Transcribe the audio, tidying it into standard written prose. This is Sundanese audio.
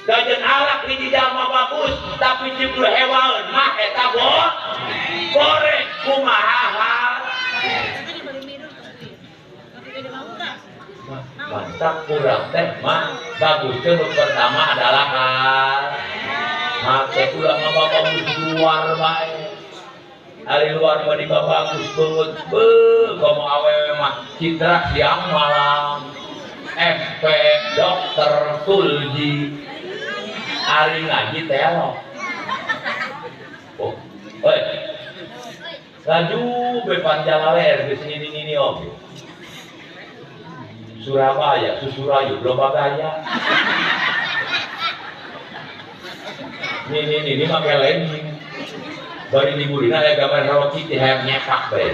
Gajen alak hiji jalma bagus tapi cibul hewaeun mah eta goreng kumaha. Mantap kurang teh mah bagus nu pertama adalah hal hate ulah mah bagus luar bae. Ari luar mah dibabagus beungeut beuh komo awewe mah citra siang malam. FP dokter Tulji ari ngaji telok. Oh, oi. Laju be panjalaler geus ngini-ngini oge. Surabaya, Susurayu, loba gaya. Nini make legging. Bari di burina aya gambar Hello Kitty hayang nyepak bae.